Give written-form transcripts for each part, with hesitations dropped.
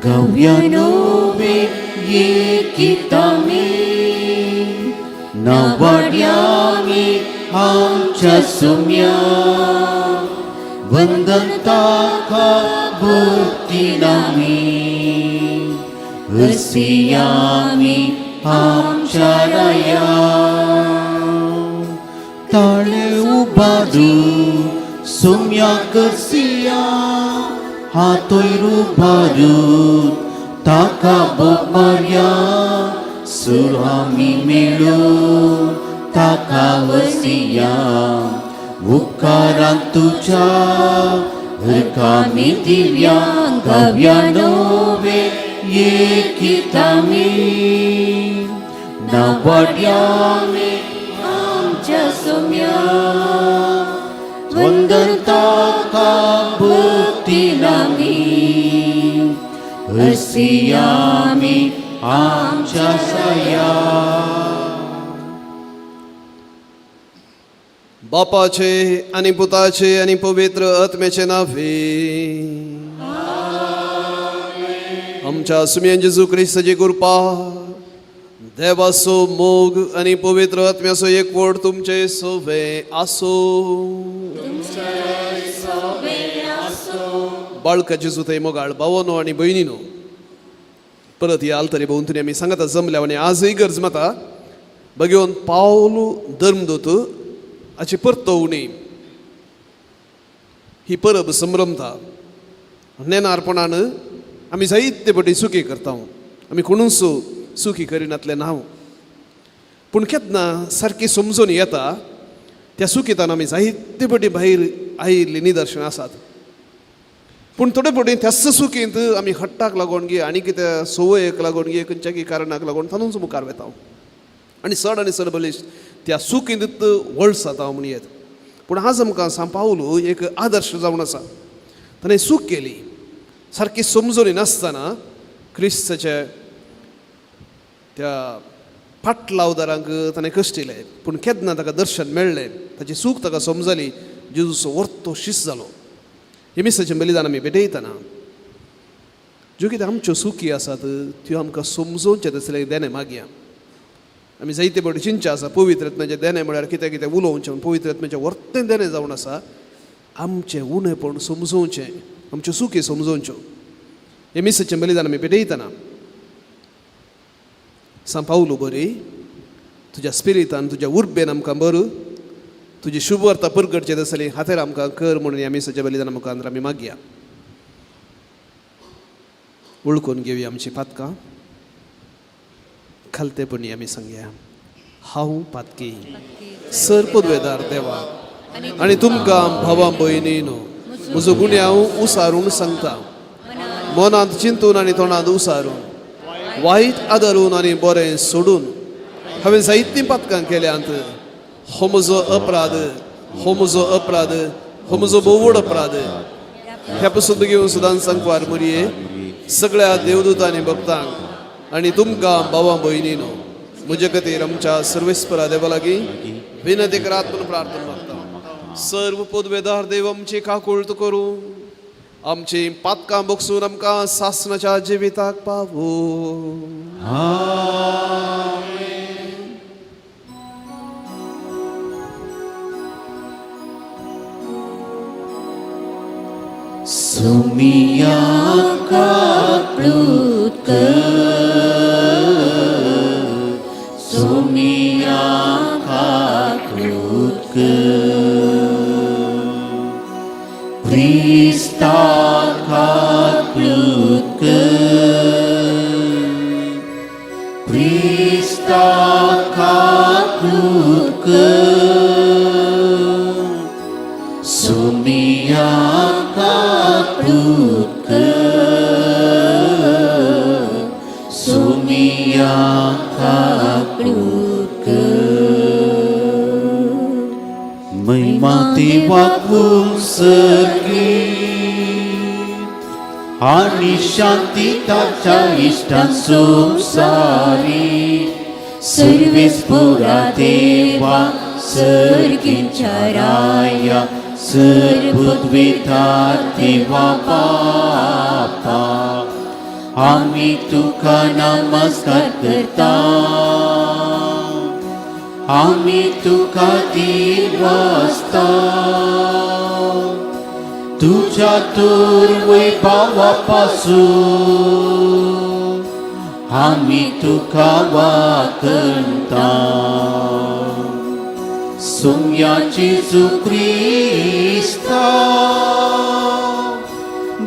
गव्यानोवे एकितामी नवड्यामी आमच्या सुम्या वंदनता का भक्तिनामी हसियामी आमच्या राया ताळे उबारू सुम्या करसिया हातोय रुबारू ताका बोमार्या सुरामी मेळो ताका वसिया उपकारांत तुज्या हरकामी दिव्या गव्यानोवे एकितामी नवड्यामी आमच्या सुम्या वंदनता का भक्तिनामी हसियामी आमच्या सया. बापाचे आनी पुताचे आनी पवित्र आत्म्याचे नावे. आमच्या सुम्यान जेजू क्रिस्ताची कृपा, देवाचो मोग आनी पवित्र आत्म्याचो एकवट तुमचे सोवे आसूं. बाळका जेजू थंय मोगाळ भावनो आनी भयणीनो, परत ह्या आल्तरी भोंवतणी आमी सांगता जमल्या आनी आजय गरज माता बघेवन पावल धर्मदूत हाची परतवणी ही परब संभ्रमता. नेनारपणान आमी जायते पटी चुकी करता, आमी कोणूच चुकी करिनातलें ना, पूण केन्ना सारकी समजून येता त्या चुकीतान आमी जायते पटी भायर आयिल्लीं निदर्शनां आसात. पूण थोडे पटी त्याच चुकींत आमी हट्टाक लागून गे आनी कितें संवयेक लागून गे खंयच्या कारणाक लागून तातूंच मुखार वेता आनी चड आनी चड बलिश्ट त्या चुकींत वळसाता म्हूण येत. पूण आज आमकां सांग पावलू एक आदर्श जावन आसा. ताणें चूक केली सारकी समजून नासतना क्रिस्ताच्या त्या फाटलावदारांक ताणें कश्टिलें, पूण केन्ना ताका दर्शन मेळ्ळें ताची चूक ताका समजली, जेजूचो वर्तो शीस जालो. हे मिसाचें बलिदान आमी भेटयतना ज्यो कितें आमच्यो चुकी आसात त्यो आमकां समजोवचें तसलें देणें मागया. आमी जायते फावटी चिंतचें आसा पवित्र आत्म्याचें देणें म्हळ्यार कितें कितें उलोवचें, पूण पवित्र आत्म्याचें वर्तें देणें जावन आसा आमचें उणेपण समजोवचें, आमच्यो चुकी समजोवच्यो. हे मिसाचें बलिदान आमी भेटयतना सांग पावलू बरी तुज्या स्पिरितान तुज्या उर्बेन आमकां बरो तुजी शुभवार्ता परगटचे तसली हातेर आमकां कर म्हणून ह्या मिसाच्या बलिदाना मुखार आमी मागया. वळखून घेवया आमची पातकां, खालतेपणी आमी सांगया. हांव पातकी सर पदवेदार देवा आनी तुमकां भावां भयणीनो म्हजो गुन्यांव उसारून सांगता, मनांत चिंतून आनी तोंडांत उसारून, वायट आदरून आनी बरें सोडून हांवें जायतीं पातकां केल्यांत. हो म्हजो अपराध, हो म्हजो अपराध, हो म्हजो भोव अपराध. ह्या पसून घेवन सुदान सांगवार मुरये सगळ्या देवदूतांनी भक्तांक आनी तुमकां भावां भयणीनो म्हजे खातीर आमच्या सर्वेस्परा देवा लागीं विनंती करात म्हणून प्रार्थना मागता. सर्व पदवेदार देव आमची काकुळट करूं, आमची पातकां बगसून आमकां सासणाच्या जिविताक पावू. सुमिया काकळूत सुमिया काकळूत क्रिस्ता काकळूत क्रिस्ता काकळूत सुमिया काकळूत सुमिया काकळूत महिमा देवाकून सर्गी आनी शांती ताच्या इश्टां संवसारी. सर्वेस्पुरा देवा सर्गींच्या राया सर पुदविता देवा बापा आमी तुका नमस्कार करता आमी तुका दिवासता तुझ्या दुर्वैभावापासून आमी तुका वाकणता सुम्या जेजू क्रिस्ता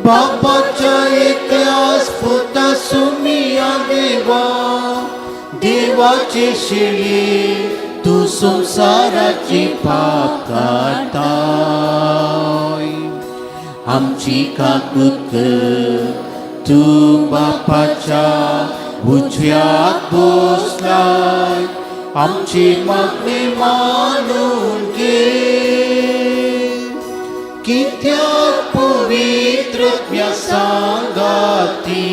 बापाच्या एकल्याच पुता सुमिया देवा देवाचे शिळी तूं संवसाराची पाप काडताय आमची काकूत कर तूं बापाच्या उजव्याक बसलाय आमची मागणी मानून घे कित्याक पवित्र सांगाती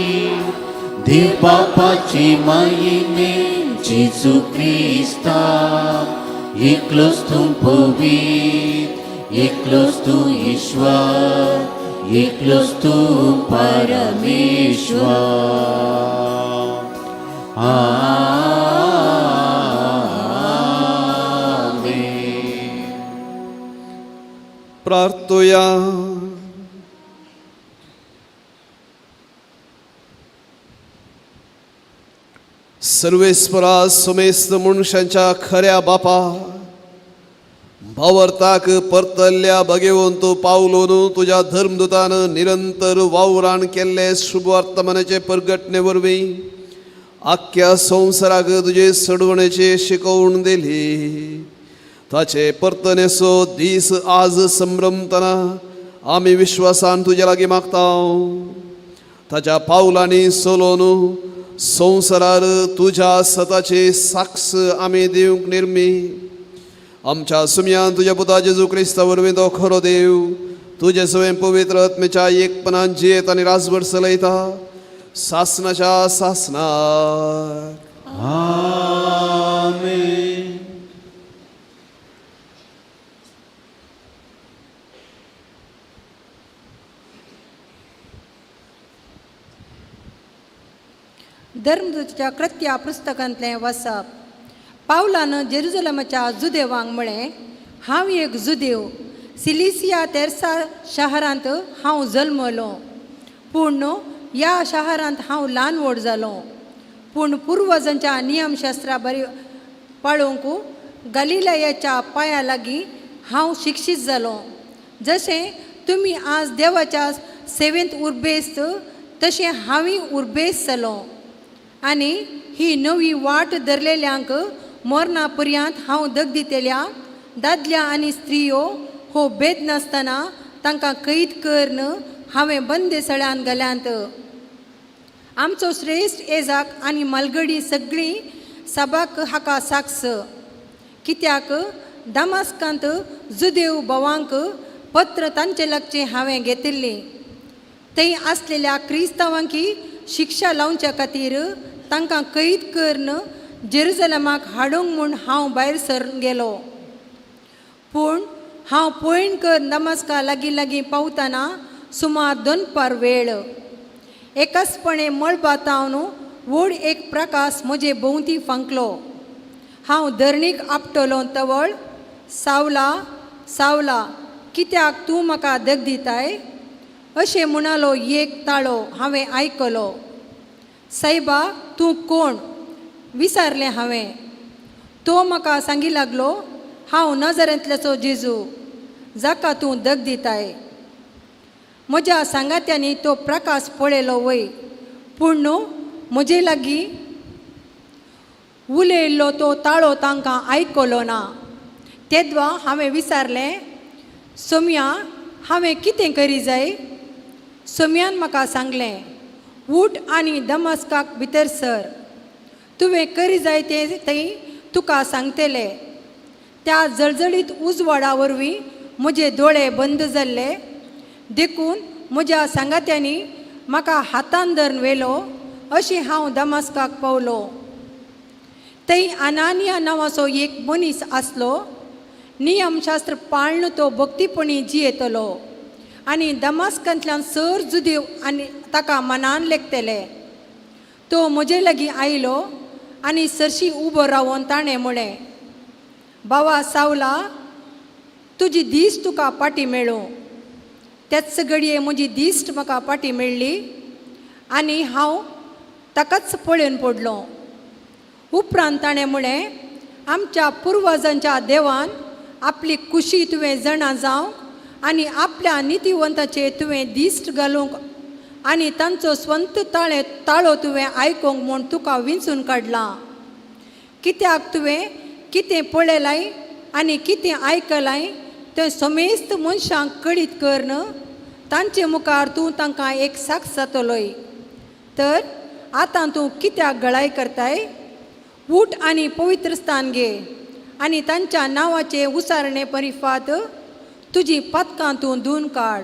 देव बापाची मायेने जेजू क्रिस्ता एकलोच तूं पवित्र एकलोच तूं ईश्वर एकलोच तूं परमेश्वर. आमेन. प्रार्थोया. सर्वेस्परा समेस्त मनशांच्या खऱ्या बापा, भावार्थाक परतल्ल्या भगेवंत पावलोन तुज्या धर्मदूतान निरंतर वावरान केल्ले शुभवर्तमानाचे परगटणे वरवीं आख्ख्या संवसाराक तुजे सडवणेची शिकवण दिली. ताचे परतनेचो दीस आज संभ्रमतना आमी विश्वासान तुज्या लागीं मागता, ताच्या पावलांनी चलोवन संवसारार तुज्या सताची साक्ष आमी दिवंक निर्मी. आमच्या सुमयान तुज्या पुता जेजू क्रिस्ता वरवीं, तो खरो देव, तुजे सवें पवित्र आत्मेच्या एकपणान जियेत आनी राजवट चलयता सासनाच्या सासनाक. आमेन. धर्मदूतच्या कृत्या पुस्तकांतलें वसप. पावलान जेरुजलमाच्या जुदेवांक म्हळें, हांव एक जुदेव, सिलिसिया तेर्सा शहरांत हांव जल्मलो, पूण ह्या शहरांत हांव ल्हान व्हड जालो. पूण पुर्वजांच्या नियमशास्त्रा बरी पाळोवंक गलिलयाच्या पांया लागीं हांव शिक्षीत जालो. जशें तुमी आज देवाच्या सेवेंत उर्बेस्त तशें हांवूय उर्बेस्त जालो आनी ही नवी वाट धरलेल्यांक मरणा पर्यंत हांव दग दितेल्या. दादल्या आनी स्त्रियो हो भेद नासतना तांकां कैद करून हांवें बंदेसळ्यान घाल्यांत. आमचो श्रेश्ठ एजाक आनी मालगडी सगळीं सबाक हाका साक्ष. कित्याक दामास्कांत जुदेव भोवांक पत्र तांचे लागचें हांवें घेतिल्लीं. थंय आसलेल्या क्रिस्तांवांकी शिक्षा लावच्या खातीर तांकां कैद करून जेरुजलमाक हाडूंक म्हूण हांव भायर सरून गेलो. पूण हांव पळयन कर दमास्का लागीं लागीं पावतना सुमार दनपार वेळ एकसपणे मळबातावन व्हड एक प्रकाश म्हजे भोंवती फांकलो. हांव धरणीक आपटलो तवळ, सावला, सावला, कित्याक तूं म्हाका दग दिताय, अशें म्हणालो एक ताळो हांवें आयकलो. सायबा, तूं कोण, विचारलें हांवें. तो म्हाका सांगी लागलो, हांव नजरेंतल्याचो जेजू, जाका तूं दग दिताय. म्हज्या सांगात्यांनी तो प्रकाश पळयलो वय, पूण न्हू म्हजे लागीं उलयल्लो तो ताळो तांकां आयकलो ना. तेद्वा हांवें विचारलें, सोम्या, हांवें कितें करी जाय? सोम्यान म्हाका सांगलें, उठ आनी दमस्काक भितर सर, तुवें करी जाय तें थंय तुका सांगतले. त्या जळजळीत उजवाडा वरवीं म्हजे दोळे बंद जाल्ले, देखून म्हज्या सांगात्यांनी म्हाका हातान धरून व्हेलो. अशें हांव दमास्काक पावलो. थंय अनानिया नांवाचो एक मनीस आसलो. नियमशास्त्र पाळून तो भक्तीपणी जियेतलो आनी दमास्कांतल्यान सर जुदेव आनी ताका मनान लेखतले. तो म्हजे लागीं आयलो आनी सरशी उबो रावन ताणें म्हळें, बाबा सावला, तुजी दीस तुका पाटी मेळूं. त्याच घडये म्हजी दिश्ट म्हाका पाटी मेळ्ळी आनी हांव ताकाच पळोवन पडलो. उपरांत ताणें म्हळें, आमच्या पुर्वजांच्या देवान आपली कुशी तुवें जाणा जावंक आनी आपल्या नितीवंताचे तुवें दिश्ट घालूंक आनी तांचो स्वंत ताळे ताळो तुवें आयकूंक म्हूण तुका विंचून काडलां. कित्याक तुवें कितें पळयलाय आनी कितें आयकलाय तें समेस्त मनशांक कळीत करून तांचे मुखार तूं तांकां एक साक्ष जातलोय. तर आतां तूं कित्याक गळाय करताय? उठ आनी पवित्र स्थान घे आनी तांच्या नांवाचे उसारणे परिफात तुजी पातकां तूं धुवन काड.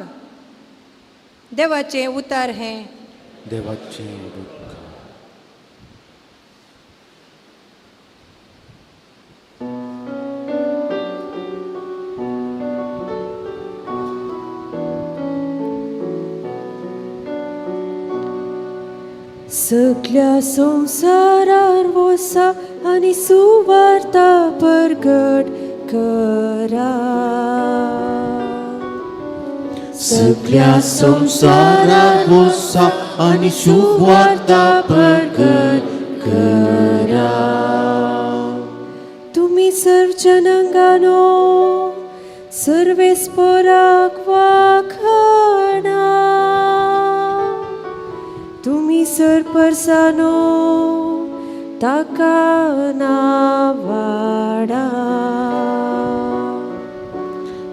देवाचें उतार हें. देवाचें उपकार. सगल्या संवसारार वसा आनी सुवार्ता परगट करा. सगल्या संवसारार वसा आनी सुवार्ता परगट करा. तुमी सर्व जनांगानो सर्वेस्पराक वाखाणा. तुमी सरपरसानो ताका नावाडा.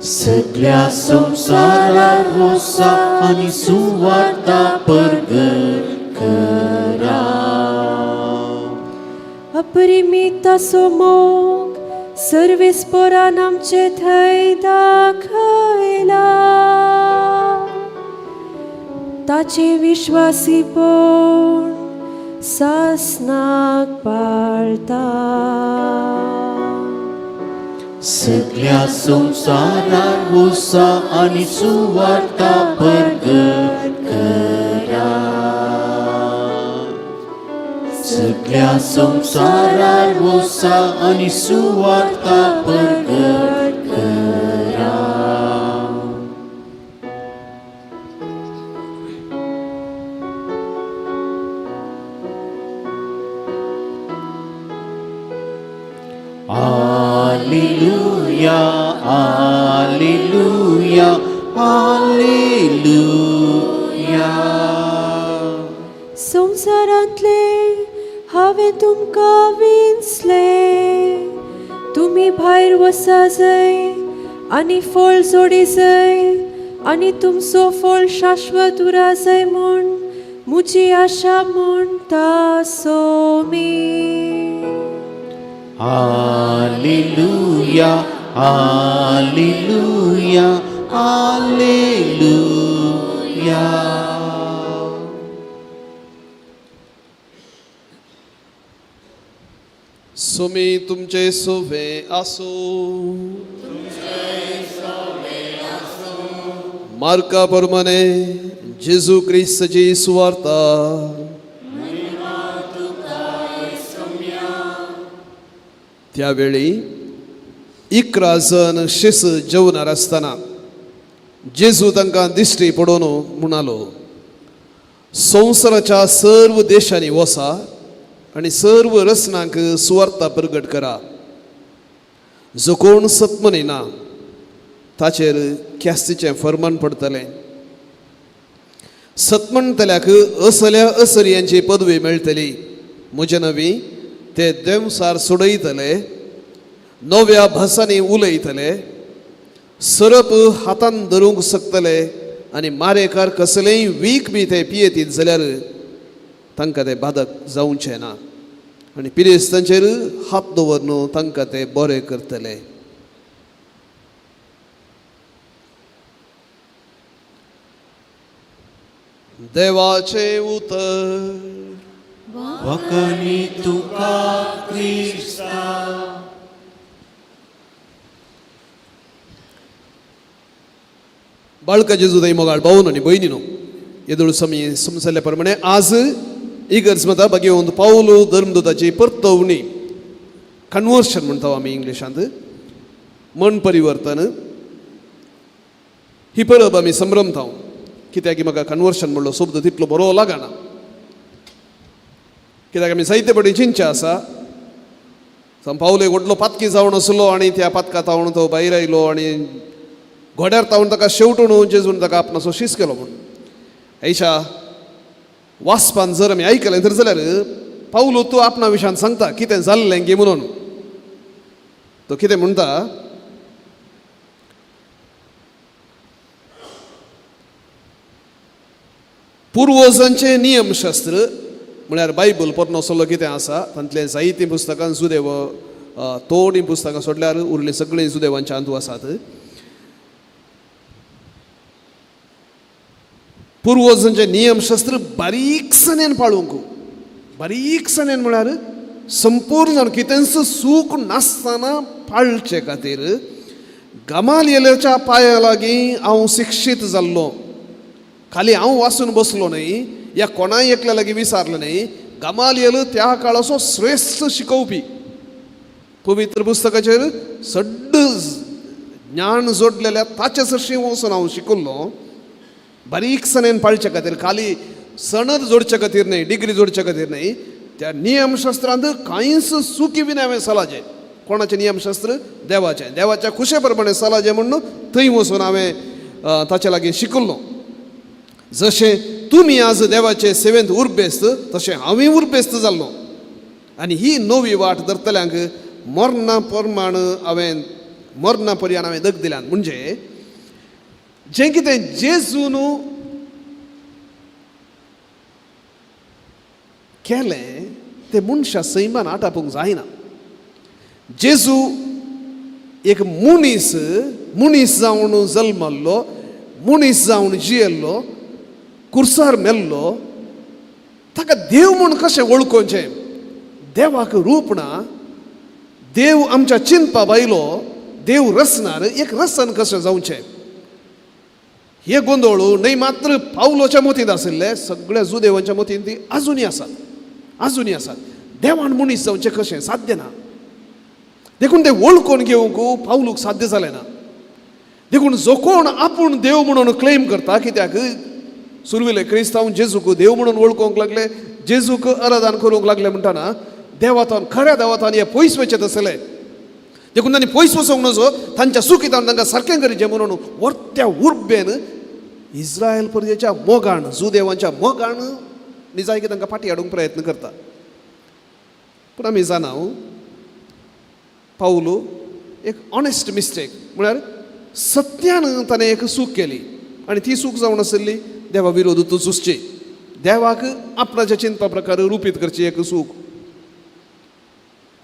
सगल्या संवसारार वसा आनी सुवार्ता परगट करा. अपरिमीत असो मोग सर्वेस्परान आमचे थंय दाखयला. ताचे विश्वासीपण सासनाक पाळता. सगल्या संवसारार वसा आनी सुवार्ता परगट करा. सगल्या संवसारार वसा आनी सुवार्ता परगट करा. Alleluia, Alleluia, Alleluia. संवसारांतले हांवें तुमकां विंचले, तुमी भायर वसा जाय आनी फळ जोडी जाय आनी तुमचो फळ शाश्वत उरा जाय म्हूण म्हजी आशा म्हणटा Somi. Alleluia, Alleluia, Alleluia. Sumi तुमचे सोवे आसो. मार्का प्रमाणे जेजू क्रिस्तची सुवार्ता. त्यावेळी 11 जण शिस जेवणार आसतना जेजू तांकां दिश्टी पडोवन म्हणालो, संवसाराच्या सर्व देशांनी वसा आनी सर्व रचनांक सुवार्ता प्रगट करा. जो कोण सत्मनी ना ताचेर ख्यास्तीचें फर्मान पडटलें. सतमणतल्याक असल्या असर्यांची पदवी मेळटली. म्हजे नवी ते देंवसार सोडयतले, नव्या भासांनी उलयतले, सरप हातान धरूंक शकतले आनी मारेकार कसलेंय वीख बी ते पियेतीत जाल्यार तांकां ते बादक जावचें ना आनी पिरेस्तांचेर हात दवरन तांकां ते बरे करतले. देवाचें उतर. वखणी तुका क्रिस्तांव. बाळका जेजू मोगाळ भावन आनी भयणीनो, येदोळ समी समजल्ल्या प्रमाणे आज इगर्ज मता भगवंत पावलो धर्मदूताची परतवणी, कन्वर्शन म्हणटा आमी इंग्लिशांत, मन परिवर्तन ही परब आमी संभ्रमता. कित्याक की म्हाका कन्वर्शन म्हणलो शब्द तितलो बरो लागना, कित्याक आमी जायते पटी चिंतचें आसा. पावलो एक व्हडलो पातकी जावन आसलो आनी त्या पातका तावन तो भायर आयलो आनी घोड्यार तावन ताका शेवटून जेजून ताका आपणाचो शीस केलो म्हूण. ऐशा वाचपान जर आमी आयकलें तर जाल्यार पावलो तूं आपणा विशयान सांगता कितें जाल्लें गी म्हणून. तो कितें म्हणटा, पुर्वजांचें नियमशास्त्र म्हळ्यार बायबल पोरनो सल्लो कितें आसा तांतलें जायतीं पुस्तकां जुदेव, थोडीं पुस्तकां सोडल्यार उरलीं सगळीं जुदेवांच्या अंतू आसात. पुर्वजांचें नियमशास्त्र बारीकसाणेन पाळूंक, बारीकसाणेन म्हळ्यार संपूर्ण कितेंच चूक नासतना पाळचे खातीर गमालियलाच्या पांया लागीं हांव शिक्षीत जाल्लो. खाली हांव वाचून बसलो न्हय या कोणाय एकल्या लागीं विचारलें न्हय. गमालियल त्या काळाचो श्रेश्ठ शिकोवपी, पवित्र पुस्तकाचेर सड्ड ज्ञान जोडलेल्या ताचे सरशीं वचून हांव शिकल्लो. बारीकसाणेन पाळचे खातीर, खाली सणद जोडचे खातीर न्हय, डिग्री जोडचे खातीर न्हय, त्या नियमशास्त्रांत कांयच चुकी बी हांवें सलाजें. कोणाचें नियमशास्त्र? देवाचें. देवाच्या खुशे प्रमाणे सलाजें म्हणून थंय वचून हांवें ताचे लागीं शिकल्लो. जशें तुमी आज देवाचे सेवेंत उर्बेस्त तशें हांवूय उर्बेस्त जाल्लो. आनी ही नवी वाट धरतल्यांक मरणा प्रमाण हांवें मरणा पर्यान हांवें दग दिल्यान. म्हणजे जें कितें जेजून केलें तें मनशा सैमान आटापूंक जायना. जेजू एक मनीस, मनीस जावन जल्मल्लो, मनीस जावन जियेल्लो, कुर्सार मेल्लो. ताका देव म्हूण कशें वळखोवचें? देवाक रूप ना, देव आमच्या चिंतपा भायलो, देव रचणार एक रसन कशें जावचें? हे गोंदळ न्हय मात्र पावलोच्या मतींत आशिल्ले, सगळ्या जुदेवांच्या मतींत ती आजुनूय आसात, आजुनूय आसात. देवान मनीस जावचें कशें? साध्य ना. देखून ते वळखून घेवंक पावलूक साध्य जालें ना. देखून जो कोण आपूण देव म्हणून क्लेम करता, कित्याक सुरवेले क्रिस्तांव जेजूक देव म्हणून वळखूंक लागले, जेजूक आराधन करूंक लागले म्हणटाना देवातान, खऱ्या देवातान हे पयस वचत आसले. देखून तांणी पयस वचोंक नजो, तांच्या चुकीतान तांकां सारकें करचें म्हणून वर्त्या उर्बेन इस्रायल प्रजेच्या मोगान, जुदेवांच्या मोगान निजायकी तांकां फाटी हाडूंक प्रयत्न करता. पूण आमी जाणा, पावलो एक ऑनेस्ट मिस्टेक म्हळ्यार सत्यान ताणें एक चूक केली आनी ती चूक जावन आशिल्ली देवा विरोध झुजची, देवाक आपणाच्या चिंतपा प्रकार रुपीत करची एक चूक.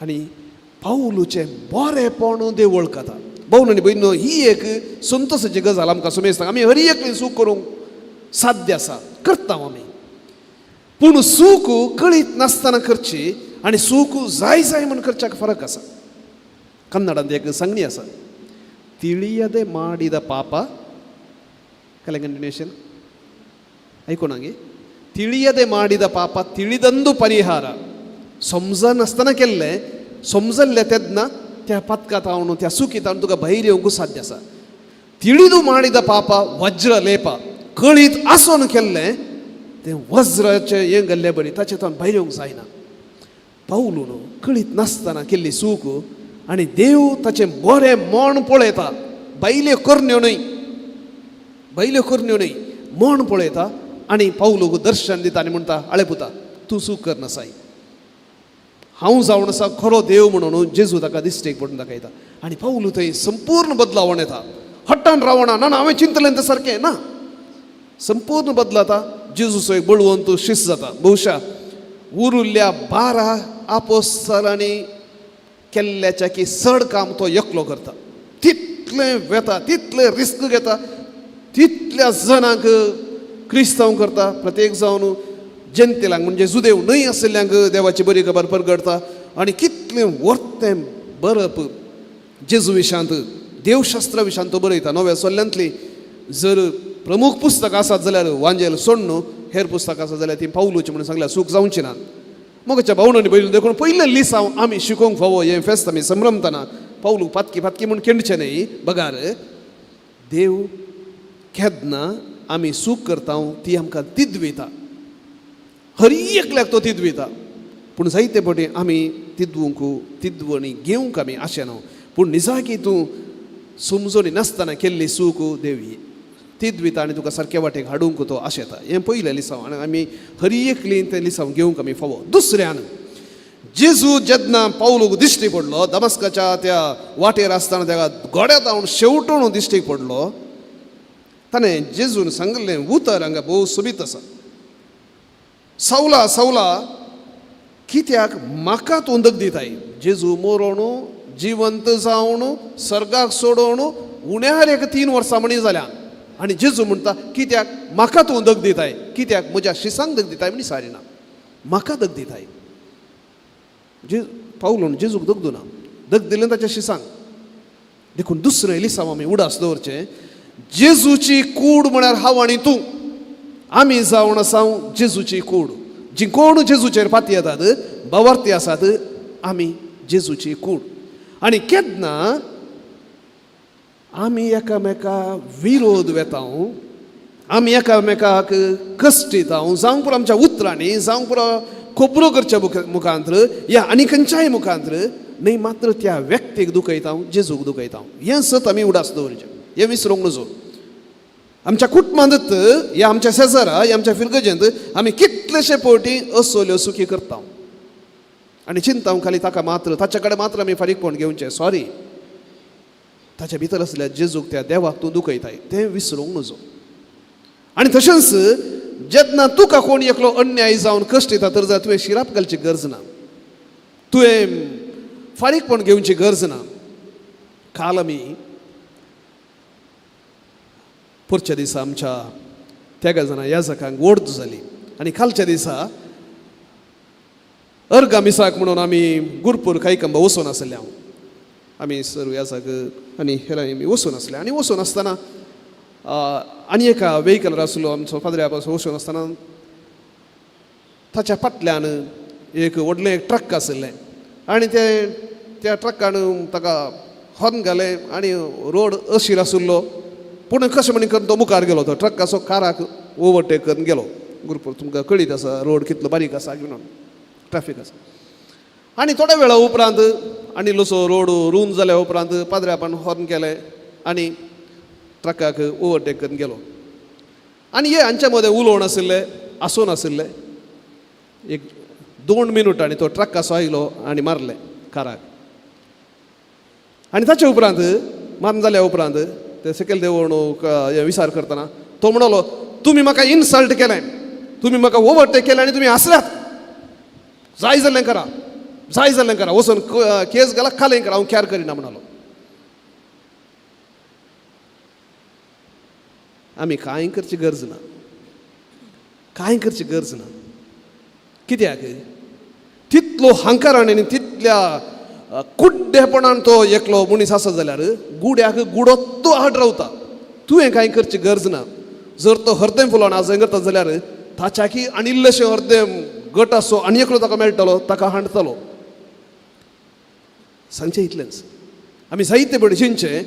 आनी पावलूचें बरेंपण देव वळखता. भोवन आनी भयणीनो, ही एक संतोसाची गजाल आमकां सुमेजता. आमी हर एकली चूक करूंक साध्य आसा, करता आमी. पूण चूक कळीत नासतना करची आनी चूक जाय जाय म्हूण करच्याक फरक आसा. कन्नडांत एक सांगणी आसा, ತಿಳಿಯದೆ ಮಾಡಿದ ಪಾಪ, ಕಲೆ ಕಂಟಿನ್ಯೂಷನ್ ಐಕೋಣಂಗೆ, ತಿಳಿಯದೆ ಮಾಡಿದ ಪಾಪ ತಿಳಿದಂದು ಪರಿಹಾರ. समजनासतना केल्लें समजल्लें तेन्ना त्या पातका तावन त्या चुकी तावन तुका भायर येवंक साध्य आसा. ತಿಳಿದು ಮಾಡಿದ ಪಾಪ वज्र लेप. कळीत आसून केल्लें तें वज्राचें हें घाल्लें बरी, ताचें तावन भायर येवंक जायना. पावलून कळीत नासतना केल्ली चूक आनी देव ताचें बरें मन पळयता, भायल्यो करण्यो न्हय, भायल्यो करण्यो न्हय, मन पळयता आनी पावलूक दर्शन दिता आनी म्हणटा, आळे पुता, तूं चूक करनासाय, हांव जावन आसा खरो देव म्हणून जेजू ताका दिश्टेक पडून दाखयता. आनी पावलू थंय संपूर्ण बदलावण येता. हट्टान रावना, ना ना हांवें चिंतलें तें सारकें ना, संपूर्ण बदलाता. जेजूचो एक बळवंत शिस्त जाता. बहुशा उरुल्ल्या 12 आपोस्तलांनी केल्ल्याच्या की चड काम तो एकलो करता. तितलें वेता, तितलें रिस्क घेता, तितल्या जणांक क्रिस्तांव करता. प्रत्येक जावन जनतेलांक म्हणजे जुदेव न्हय आशिल्ल्यांक देवाची बरी खबर परगडता. आनी कितलें वर्तें बरप जेजू विशांत, देवशास्त्रा विशांत तो बरयता. नव्या सोल्ल्यांतली जर प्रमुख पुस्तक आसात जाल्यार वांजेल सोडून हेर पुस्तक आसा जाल्यार ती पावलूची म्हणून सांगल्यार चूक जावची ना. मोगाच्या भावणांनी भयणींनो, देखून पयलें लिसांव आमी शिकोवंक फावो. हें फेस्त आमी संभ्रमतना पावलू पातकी पातकी म्हूण केंडचें न्हय. बगार देव केन्ना आमी चूक करता ती आमकां तिदविता, हर एकल्याक तो तिदविता. पूण जायते फावटी आमी तिदवूंक तिदवणी घेवंक आमी आशेना. पूण निजाकी तूं समजोनी नासतना केल्ली चूक देव तिदविता आनी तुका सारक्या वाटेक हाडूंक तो आशेता. हें पयलें लिसांव आनी आमी हर एकली तें लिसांव घेवंक आमी फावो. दुसऱ्यान जेजू जेन्ना पावलूक दिश्टी पडलो दमस्काच्या त्या वाटेर आसतना ताका गोड्या धांवन शेवटून दिश्टीक पडलो, ताणें जेजून सांगिल्लें उतर हांगा भोव सोबीत आसा. सवला सवला कित्याक म्हाका तूं दग दिताय. जेजू मोरोण जिवंत जावन सर्गाक सोडोवन उण्यार एक 3 वर्सां म्हणी जाल्या आनी जेजू म्हणटा कित्याक म्हाका तूं दग दिताय, कित्याक म्हज्या शिसांक दग दिताय म्हणी सारिना, म्हाका दग दिताय. जे पावलून जेजूक दगदू ना, दग दिलें ताच्या शिसांक. देखून दुसरें लिसांव आमी उडास दवरचें, जेजूची कूड म्हळ्यार हांव आनी तूं, आमी जावन आसा जेजूची कूड. जी कोण जेजूचेर फाती येतात बावार्थी आसात आमी जेजूची कूड. आनी केन्ना आमी एकामेका विरोध वेता, आमी एकामेकाक कश्टिता, जावं पुरो आमच्या उतरांनी, जावं पुरो खबरो करच्या मुखांत्र या आनी खंयच्याय मुखांत्र न्हय, मात्र त्या व्यक्तीक दुखयता, जेजूक दुखयता. हें सत आमी उडास दवरचें, हें विसरूंक नजो. आमच्या कुटुंबांत या आमच्या शेजारा या आमच्या फिरगजेंत आमी कितलेशे फावटी असोल्यो सुखी करता आनी चिंता खाली ताका मात्र ताच्या कडेन मात्र आमी फारीकपण घेवचें. सॉरी, ताच्या भितर आसल्या जेजूक त्या देवाक तूं दुखयताय, तें विसरूंक नजो. आनी तशेंच जेन्ना तुका कोण एकलो अन्याय जावन कश्ट येता तर जाल्यार तुवें शिराप घालची गरज ना, तुवें फारीकपण घेवची गरज ना. काल आमी पोरच्या दिसा आमच्या तेगा जाणां याजकांक वोर्द जाली आनी कालच्या दिसा अर्गा मिसाक म्हणून आमी गुरपूर कायकंबा वचून आसले. हांव आमी सर्व याजक आनी हेरांनी आमी वचून आसले आनी वचून आसतना आनी एका वेहिकलार आसलो आमचो पाद्र्या पासून वचून आसतना ताच्या फाटल्यान एक व्हडलें एक ट्रक आशिल्लें आनी ते त्या ट्रकान ताका हॉर्न घालें आनी रोड अशीर आशिल्लो, पूण कशें म्हणी करून तो मुखार गेलो, तो ट्रकाचो काराक ओवरटेक करून गेलो. गुरपूर तुमकां कळीत आसा रोड कितलो बारीक आसा म्हणून ट्राफीक आसा. आनी थोड्या वेळा उपरांत आनी इल्लोसो रोड रूंद जाल्या उपरांत पाद्र्यापान हॉर्न केलें आनी ट्रकाक ओवरटेक करून गेलो. आनी हे हांच्या मदें उलोवन आशिल्ले आसून आशिल्ले एक 2 मिनटांनी तो ट्रकाचो आयलो आनी मारलें काराक. आनी ताचे उपरांत मारून जाल्या उपरांत ते सकयल देंवोवन विचार करतना तो म्हणलो, तुमी म्हाका इन्सल्ट केलें, तुमी म्हाका ओवरटेक केलें आनी तुमी हांसल्यात, जाय जाल्लें करा, जाय जाल्लें करा, वचून केस घाला खालें करा, हांव कॅर करिना म्हणालो. आमी कांय करची गरज ना, कांय करची गरज ना. कित्याक तितलो हांकारान आनी तितल्या कुड्डेपणान तो एकलो मनीस आसा जाल्यार गुड्याक गुडो तो आड रावता. तुवें कांय करची गरज ना. जर तो हरदें फुलोवन आज करता जाल्यार ताच्याकी आनी इल्लेशें हरदें गट आसो आनी एकलो ताका मेळटलो, ताका हांडतलो. सांगचें इतलेंच. आमी जायते भटजींचे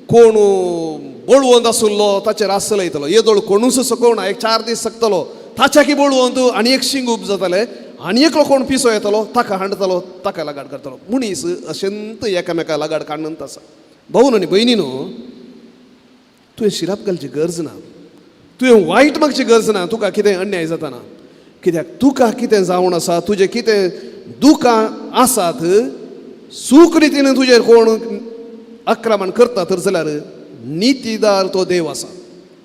कोण बळवंत आशिल्लो ताचेर आस चलयतलो, येदोळ कोणूच सकोवना, एक 4 दीस सकतलो, ताच्याकी बळवंत आनी एक शिंग उब जातले आनी एकलो कोण पिसो येतलो ताका हांडतलो, ताका लगाड करतलो. मनीस अशेंत एकामेका लगाड काडून आसा. भावन आनी भयणीनो, तुवें शिराप घालची गरज ना, तुवें वायट मागची गरज ना, तुका कितें अन्याय जाताना. कित्याक तुका कितें जावन आसा, तुजें कितें दुकां आसात, सूख रितीन तुजेर कोण आक्रमण करता तर जाल्यार नितीदार तो देव आसा,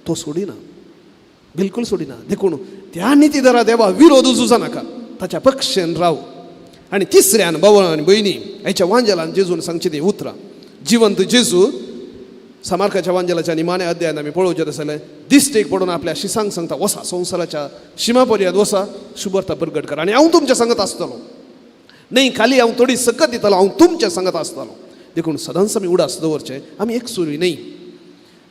तो सोडिना, बिलकूल सोडिना. देखून त्या नितीदारा देवा विरोध झुजा नाका, ताच्या पक्षेन राव. आनी तिसऱ्यान भाव आनी भयणी हाच्या वांजेलान जेजून सांगची ती उतरां, जिवंत जेजू सामार्काच्या वांजेलाच्या निमाण्या अध्यायान आमी पळोवचें आसलें, दिश्टीक पडून आपल्या शिसांक सांगता, वसा संवसाराच्या शिमा पर्यंत वसा, शुभर्ता प्रगट कर आनी हांव तुमच्या सांगत आसतलो. न्हय खाली हांव थोडी सकत दितलो, हांव तुमच्या सांगत आसतलो. देखून सदांच आमी उडास दवरचें, आमी एकसुरी न्हय.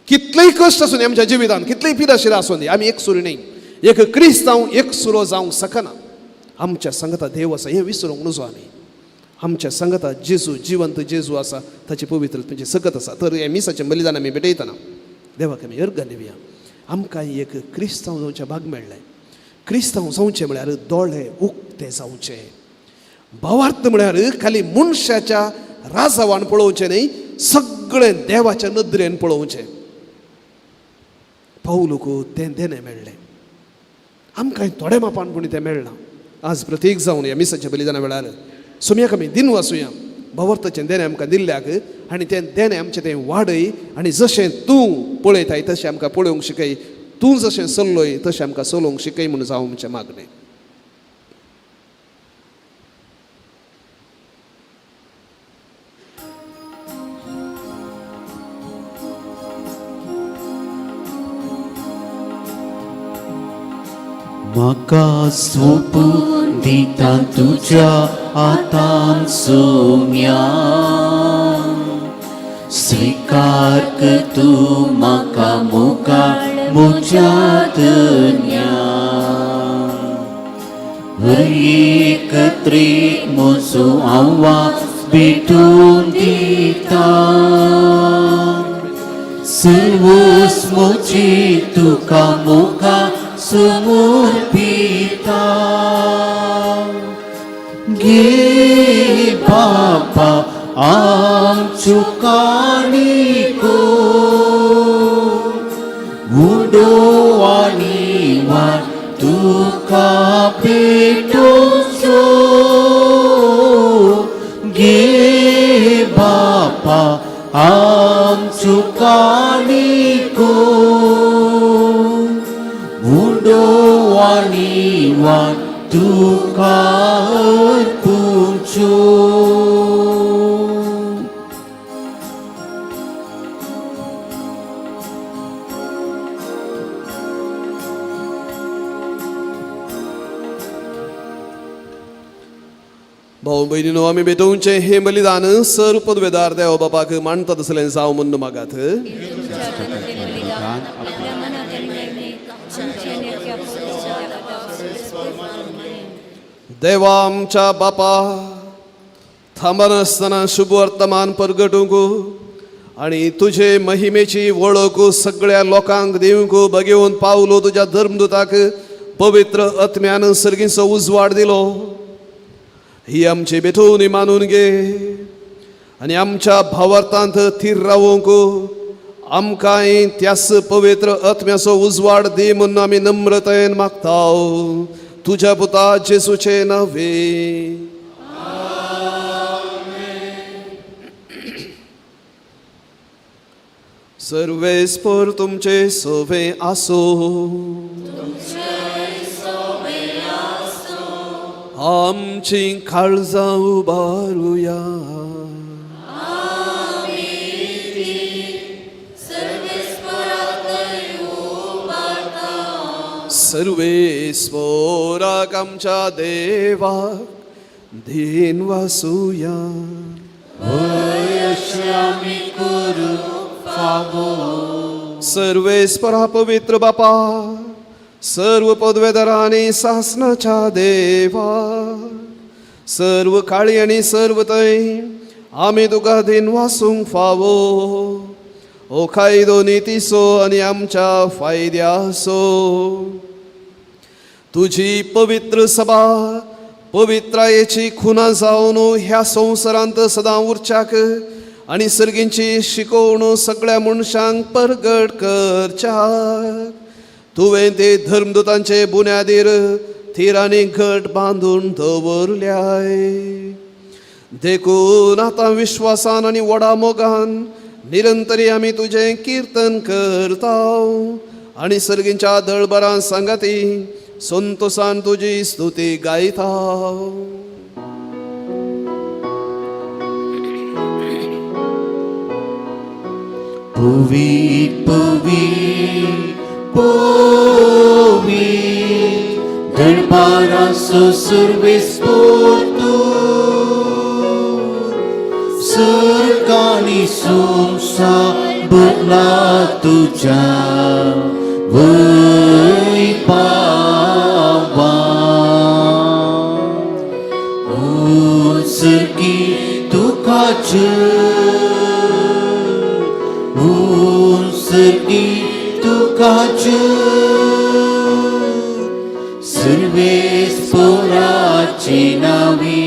कितलो कितलेय कश्ट आसूं आमच्या जिवितान, कितलेय पिराशिरा आसूं दी, आमी एकसुरी न्ही. एक क्रिस्तांव एकसुरो जावंक शकना. आमच्या सांगता देव आसा हें विसरूंक नजो आमी. आमच्या सांगता जेजू, जिवंत जेजू आसा, ताची पवित्र तुमची सकत आसा. तर हें मिसाचें बलिदान आमी भेटयतना देवाक आमी अर्गां दिवया. आमकां एक क्रिस्तांव जावचें भाग मेळ्ळें. क्रिस्तांव जावचें म्हळ्यार दोळे उक्ते जावचे. भावार्थ म्हळ्यार खाली मनशाच्या राजावान पळोवचें न्ही, सगळें देवाच्या नदरेन पळोवचें. पावलूक तें देणें मेळ्ळें, आमकां थोडे मापान पूण तें मेळना. आज प्रतीक जावन ह्या मिसाच्या बलिदाना वेळार सोमयाक आमी दिन वाचुया भावार्थाचें देणें आमकां दिल्ल्याक, आनी तें देणें आमचें तें वाडय, आनी जशें तूं पळयताय तशें आमकां पळोवंक शिकय, तूं जशें चल्लोय तशें आमकां चलोवंक शिकय म्हूण जावं आमचें मागणें. म्हाका सोंपून दिता तुज्या हातान सोम्या, स्विकार कर तूं म्हाका मुखार म्हज्या धन्या. हर एकत्रीत म्हजो आवाज भेटून दिता, सर्वोस म्हजी तुका मुखार समर्पिता. घे बापा आमच्यो काणिको, उडो आनी वाट तुका भेटोवचो. घे बापा आमच्यो काणिको, उडो आनी वाट तुका अर्पुचो. भाऊ भयणीनो, आमी भेटोवचें हें बलिदान सर पदवेदार देव बापाक मानता तसलें जावं म्हूण मागात. देवा आमच्या बापा, थांबनासतना शुभ वर्तमान परगटूंक आनी तुजे महिमेची वळख सगळ्या लोकांक दिवंक बगेवन पावलो तुज्या धर्मदूताक पवित्र आत्म्यान सर्गीचो उजवाड दिलो. ही आमची भेटवणी मानून घे आनी आमच्या भावार्थांत थीर रावूंक आमकांय त्यास पवित्र आत्म्याचो उजवाड दी म्हूण आमी नम्रतायेन मागता, तुज्या पुता जेजूचे नावे. सर्वेस्पर तुमचे सोवे आसो. आमची काळजां उबारुया. सर्वेस्पोराक आमच्या देवाक धीन वासुया. सर्वेस्परा पवित्र बापा, सर्व पदवेदारांनी सासनाच्या देवा, सर्व काळी आनी सर्व थंय आमी तुका धीन वासूंक फावो. ओ कायदो नितीचो आनी आमच्या फायद्याचो तुजी पवित्र सभा पवित्रायेची खुना जावन ह्या संवसारांत सदां उरच्याक आनी सर्गींची शिकोवण सगळ्या मनशांक परगट करच्याक तुवें ते धर्मदूतांचे बुन्यादीर थीर आनी घट बांदून दवरल्याय. देखून आतां विश्वासान आनी व्हडा मोगान निरंतरी आमी तुजें किर्तन करता आनी सर्गींच्या दळबरां सांगाती संतोसान तुजी स्तुती गायता. पवीत पवीत पवीत दरबाराचो सुरवेस्पोर तूं, सर्ग आनी संवसार भरला तुज्या वय पावा उत्सर्गी तुकाच उत्सर्गी तुकाच सर्वेस पोराची नावी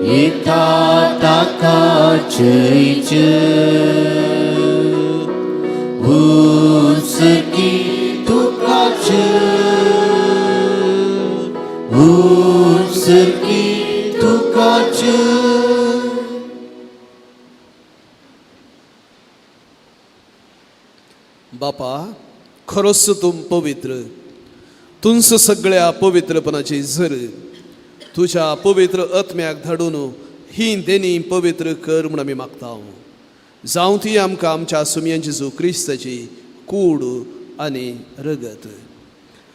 येता ताका जयच उत्सर्गी तुकाच उत्सर्गी तुकाच. बापा खरोच तूं पवित्र, तुंच सगळ्या पवित्रपणाची झर. तुज्या पवित्र आत्म्याक धाडून ही देणी पवित्र कर म्हूण आमी मागता. जावं ती आमकां आमच्या सुमयां जेजू क्रिस्ताची कूड आनी रगत.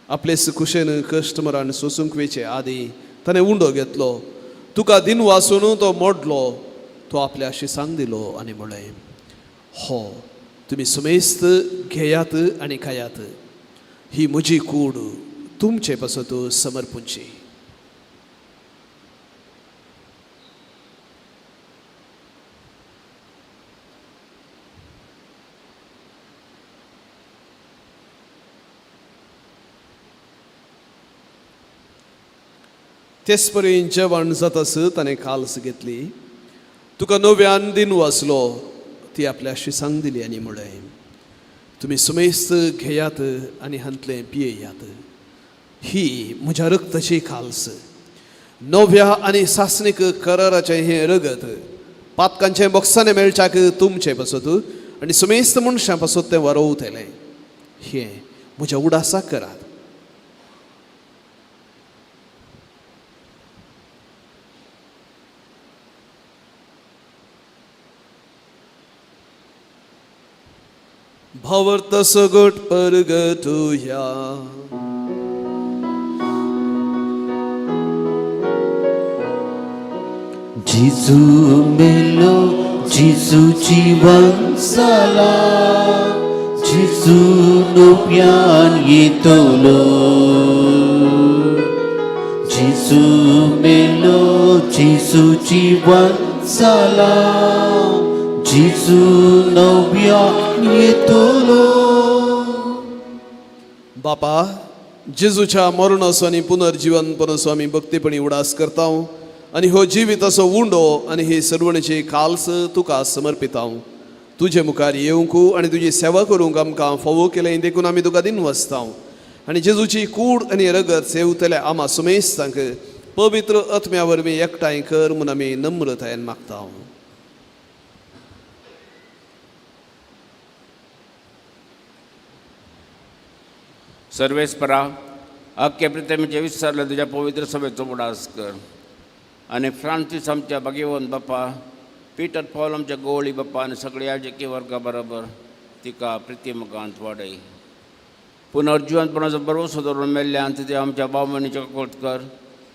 आपले कुशेन कश्ट मरण सोसूंक वेचे आदी ताणें उंडो घेतलो, तुका दिन वासून तो मोडलो, तो आपल्या शिसांक दिलो आनी म्हळें, हो तुमी सुमेस्त घेयात आनी खायात, ही म्हजी कूड तुमचे पासत समर्पूंची. तेच परी जेवण जातास ताणें काल्स घेतली, तुका नव्यान दिन वाचलो, ती आपल्या शिसांक दिली आनी म्हळें, तुमी सुमेस्त घेयात आनी हांतलें पियेयात, ही म्हज्या रक्ताची खाल्स, नव्या आनी सासणीक कराराचें हें रगत, पातकांचें बोक्सांनी मेळच्याक तुमचें पासत आनी सुमेस्त मनशां पासत तें वरोवतलें. हें म्हज्या उडासाक करात. भावार्थ सगट परगटुया. जेजू मेलो, जेजू जिवन जाला, जेजू नव्यान येतलो. जेजू मेलो, जेजू जिवन जाला, जेजू नव्यान येतलो. बापा, जेजूच्या मरणाचो आनी पुनर्जिवनपणाचो आमी भक्तीपणी उडास करता आनी हो जिविताचो उंडो आनी ही सर्वणेची काल्स तुका समर्पिता. तुजे मुखार येवंक आनी तुजी सेवा करूंक आमकां फावो केलें देखून आमी तुका दिनवासता. आनी जेजूची कूड आनी रगत सेवतल्या आमा सुमेस्तांक पवित्र आत्म्या वरवीं एकठांय कर म्हूण आमी नम्रतायेन मागता. सर्वेस्परा, अख्खे प्रितमीचे विसरले तुज्या पवित्र सभेचो उडास कर आनी फ्रांसीस आमच्या भाग्यवंत बाप्पा, पिटर पॉल आमच्या गोवळी बाप्पा आनी सगळ्या याजकी वर्गा बरोबर तिका प्रिती मुखांत वाडय. पुनर्जिवनपणाचो भरवसो दवरून मेल्ल्यान तुज्या आमच्या भाव भयणीचो कोट कर,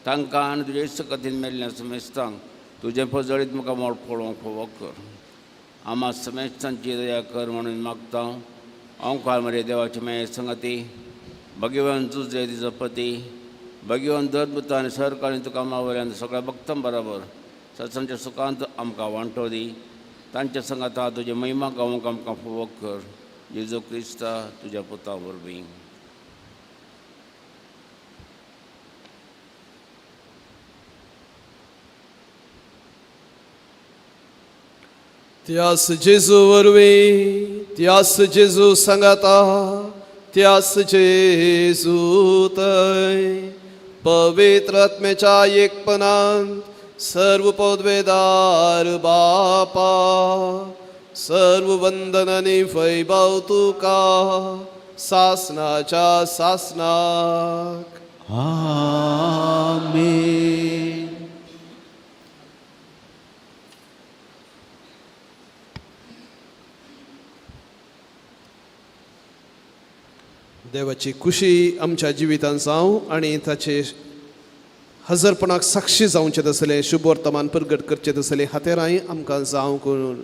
तांकां आनी तुज्या इश्ट कथेन मेल्ल्या समेस्तांक तुजें पजळीत मुखार मोड पळोवंक फावो कर. आमा समेस्तांची दया कर म्हणून मागता. ओंकार मरे देवाची माये संगती, भगवान जुजे तिचो पती, भगवान दत्तपुता आनी सरकारी तुका वयल्यान सगळ्या भक्तां बरोबर सत्संगच्या सुखांत आमकां वांटो दी. तांच्या संगाता तुजी महिमा गावंक आमकां फावो कर. जेजू क्रिस्ता तुज्या पुता वरवीं. त्यास जेजू वरवीं, त्यास जेजू सांगाता, त्यास जेजू तय पवित्र आत्म्याच्या एकपणान सर्व पदवेदार बापा, सर्व वंदन आनी वैभव तुका सासनाच्या सासनाक. आमेन. देवाची खुशी आमच्या जिवितांत जावं आनी ताचे हजरपणाक साक्षी जावचें तसलें शुभ वर्तमान प्रगट करचें तसलें हातेरांय आमकां जावं करून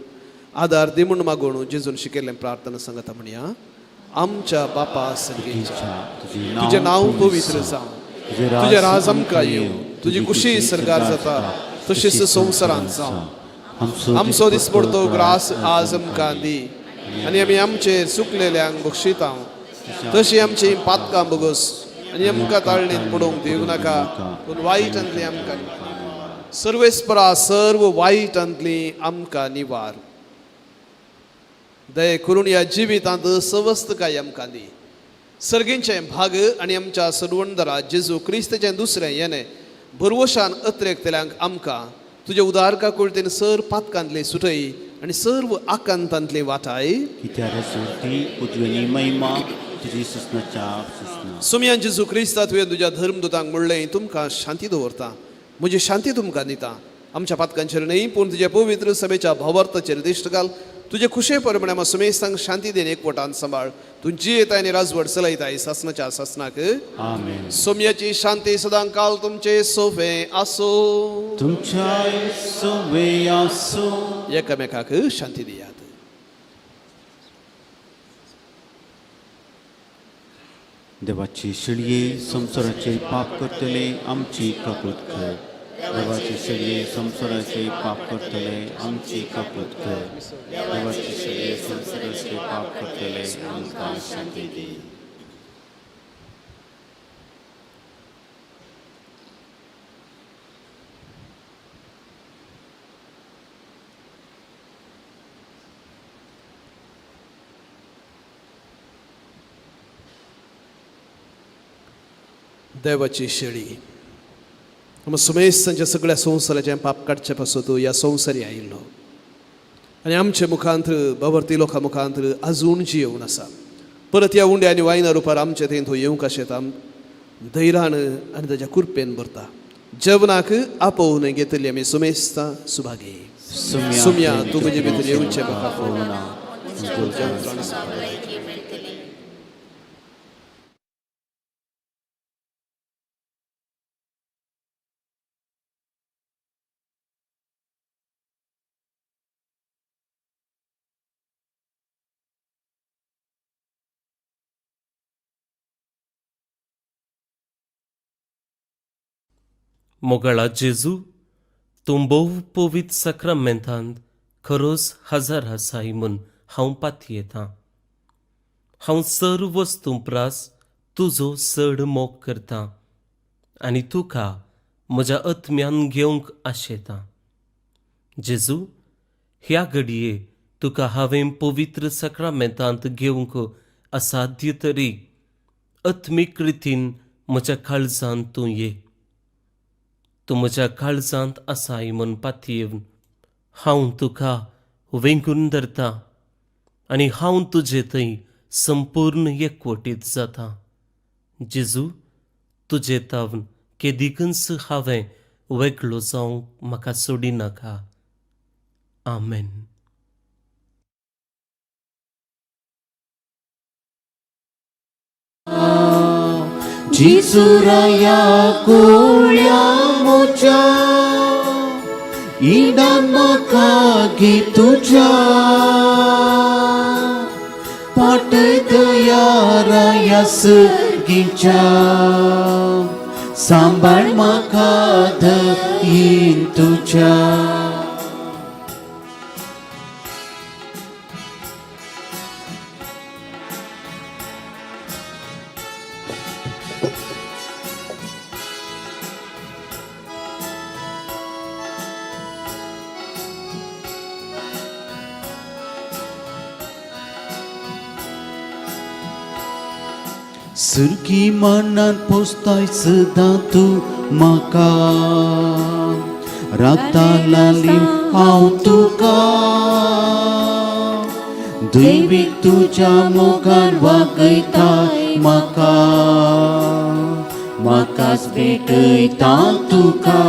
आदार दी म्हूण मागून जेजून शिकयल्लें प्रार्थना सांगता म्हणया. आमच्या बापा सर्गेच्या, तुजें नांव पवित्र जावं, तुजें राज आमकां येवं, तुजी कुशी सरकार जाता तशीच संवसारांत जावं. आमचो दिसपडतो ग्रास आज आमकां दी आनी आमी आमचे चुकलेल्यांक बक्षिता तशी आमची पातकां बगस आनी आमकां ताळणीत पडोवंक दिवं नाका, पूण वायटांतली आमकां निवार. सर्वेस्परा सर्व वायटांतली आमकां निवार. दये करून ह्या जिवितांत सवस्तकाय आमकां दी. सर्गींचें भाग आनी आमच्या सर्वंदरा जेजू क्रिस्ताचें दुसरें येणें भरवशान अत्रेकतल्यांक आमकां तुज्या उदारका कुळतेन सर पातकांतली सुटय आनी सर्व आकांतांतली वाटाय. कित्याक सुरती उजवेनी महिमा तुजी सुसनाच्या सुसना. सोमयान जेजू क्रिस्ता तुवें तुज्या धर्मदूतांक म्हणलें, तुमकां शांती दवरता, म्हजी शांती तुमकां दिता. आमच्या पातकांचेर न्हय पूण तुज्या पवित्र सभेच्या भावार्थाचेर दिश्ट घाल. तुजे खुशे प्रमाणे आमकां सुमेस्तांक शांती then एकवटान सांबाळ. तूं जियेताय आनी राजवट चलयताय सासनाच्या सासनाक. आमेन. सोमयाची शांती सदां काल तुमचे सोफे आसो. तुमच्या सोवे आसो. एकामेकाक शांती दियात. देवाची शेळये संवसाराचे पाप करतले आमची काकूत कर. देवाची शेळये संवसाराचे पाप करतले आमची काकूत कर. देवाची शेळये संवसाराचे पाप करतले आमकां शांती दी. देवाची शेळी आमकां सुमेस्तांच्या सगळ्या संवसाराचें पाप काडचे पासत ह्या संवसारी आयिल्लो आनी आमचे मुखांत बावरती लोकां मुखांत आजून जियेवन आसा. परत ह्या उंड्या आनी वायना रुपार आमचे थंय तो येवंक आशेता धैर्यान आनी ताच्या कुरपेन भरता. जेवणाक आपोवन घेतली आमी सुमेस्तां सुभागी. सुम्या तूं म्हजे भितर येवचें म्हाका आपोवना. मोगाळा जेजू, तूं भोव पवित्र साक्रामेंतांत खरोच हजार आसाय म्हूण हांव पातयेतां. हांव सर्व वस्तूं प्रास तुजो चड मोग करतां आनी तुका म्हज्या आत्म्यान घेवंक आशेतां. जेजू, ह्या घडये तुका हांवें पवित्र साक्रामेंतांत घेवंक असाध्य तरी आत्मीक रितीन म्हज्या काळजांत तूं ये. तूं म्हज्या काळजांत आसाय म्हूण पातयेवन हांव तुका वेंगून धरता आनी हांव तुजे थंय संपूर्ण एकवटीत जाता. जेजू, तुजे तावन केदिकूच हांवें वेगळो जावंक म्हाका सोडिनाका. आमेन. जेजूराया कोळ्या म्हज्या इनाम म्हाका घे तुज्या पाट दया राया सर्गीच्या सांबाळ म्हाका दयेन तुज्या. सुर्गी मनान पोसताय सदां तूं म्हाका राता लाली हांव तुका दैवीक तुज्या मोगान वागयताय म्हाका म्हाकाच भेटयता तुका.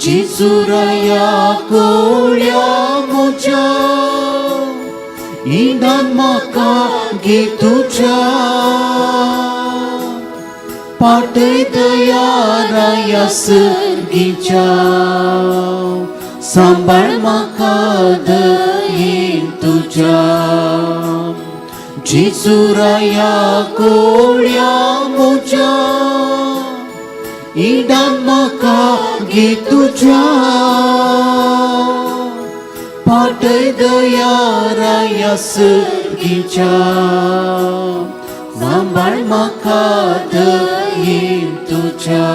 जेजुराया कोळ्या म्हज्या इनाम म्हाका घे तुज्या पाटय दया राया सर्गीच्या सांबाळ म्हाका दयेन तुज्या जेजुराया कोळ्या म्हज्या इडान म्हाका घे तुज्या पाटय दया राया सर्गीच्या सांबाळ म्हाका दयेन तुज्या.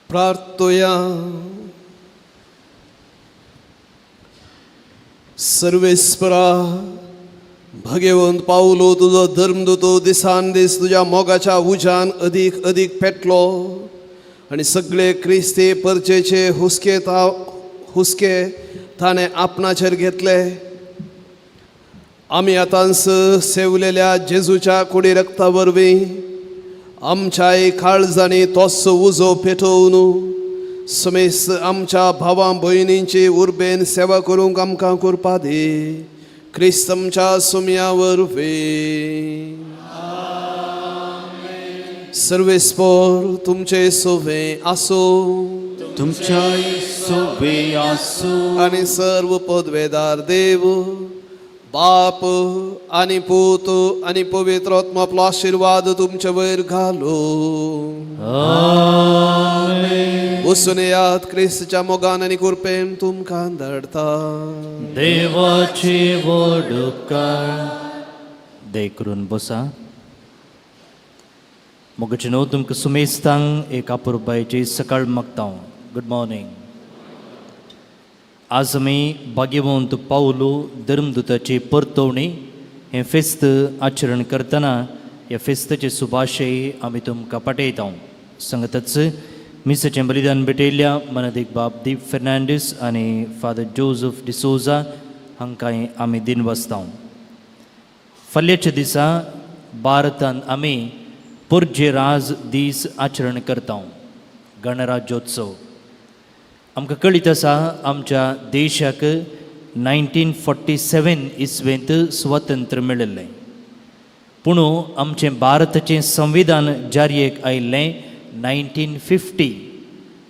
प्रार्थोया. सर्वेस्परा भगवंत पावलो तुजो धर्मदूतो दिसान दीस तुज्या मोगाच्या उज्यान अदीक अदीक पेटलो आनी सगळे क्रिस्ती परचेचे हुस्के हुस्के ताणें आपणाचेर घेतले. आमी आतांच सेवलेल्या जेजूच्या कुडी रक्ता वरवीं आमच्याय काळजांनी तोच उजो पेटोवन समेस्त आमच्या भावां भयणींची उर्बेन सेवा करूंक आमकां करपा दी. क्रिस्त आमच्या सुमया वरवीं. सर्वेस्पोर तुमचे सोवे आसूं तुमच्याय सोवे आसूं. आनी सर्व पदवेदार देव बाप आनी पूत आनी पवित्र आत्मो आपलो आशिर्वाद तुमचे वयर घालो. वसून याद क्रिस्तच्या मोगान आनी कृपेन तुमकां धाडता. देवाची व्हड उपकार दय करून बसा. मोगाचे न्हू तुमकां सुमेस्तांक एक अपुरबायेची सकाळ मागता. Good morning. आज आमी भाग्यवंत पावलो धर्मदूताची परतवणी हें फेस्त आचरण करतना ह्या फेस्ताचे सुभाशय आमी तुमकां पाठयता. सांगतच मिसाचें बलिदान भेटयल्ल्या मनादीक बाब दीप फेर्नांडीस आनी फादर जोजफ डिसोजा हांकांय आमी दिनवासता. फाल्याच्या दिसा भारतांत आमी पोरजे राज दीस आचरण करता, गणराज्योत्सव. आमकां कळीत आसा आमच्या देशाक 1947 इसवेंत स्वातंत्र्य मेळिल्लें, पूण आमचें भारताचें संविधान जारयेक आयिल्लें 1950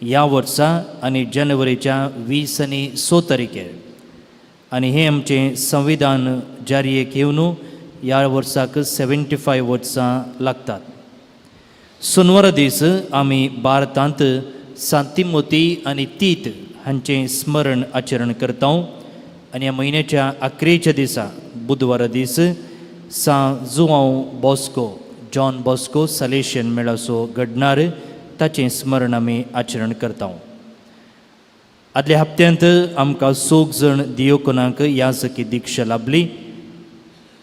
ह्या वर्सा आनी जानेवारीच्या 20 आनी 6 तारखेर. आनी हें आमचें संविधान जारयेक येवन ह्या वर्साक 75 वर्सां लागतात. सोनवारा दीस आमी भारतांत सांतिमोती आनी तीत हांचें स्मरण आचरण करता. आनी ह्या म्हयन्याच्या अकरेच्या दिसा बुधवारा दीस सां जुआंव बॉस्को, जॉन बॉस्को सलेशन मेळाचो घडणार ताचें स्मरण आमी आचरण करता. आदल्या हप्त्यांत आमकां 6 जाण दियोकोनाक याजकी दिक्षा लाभली.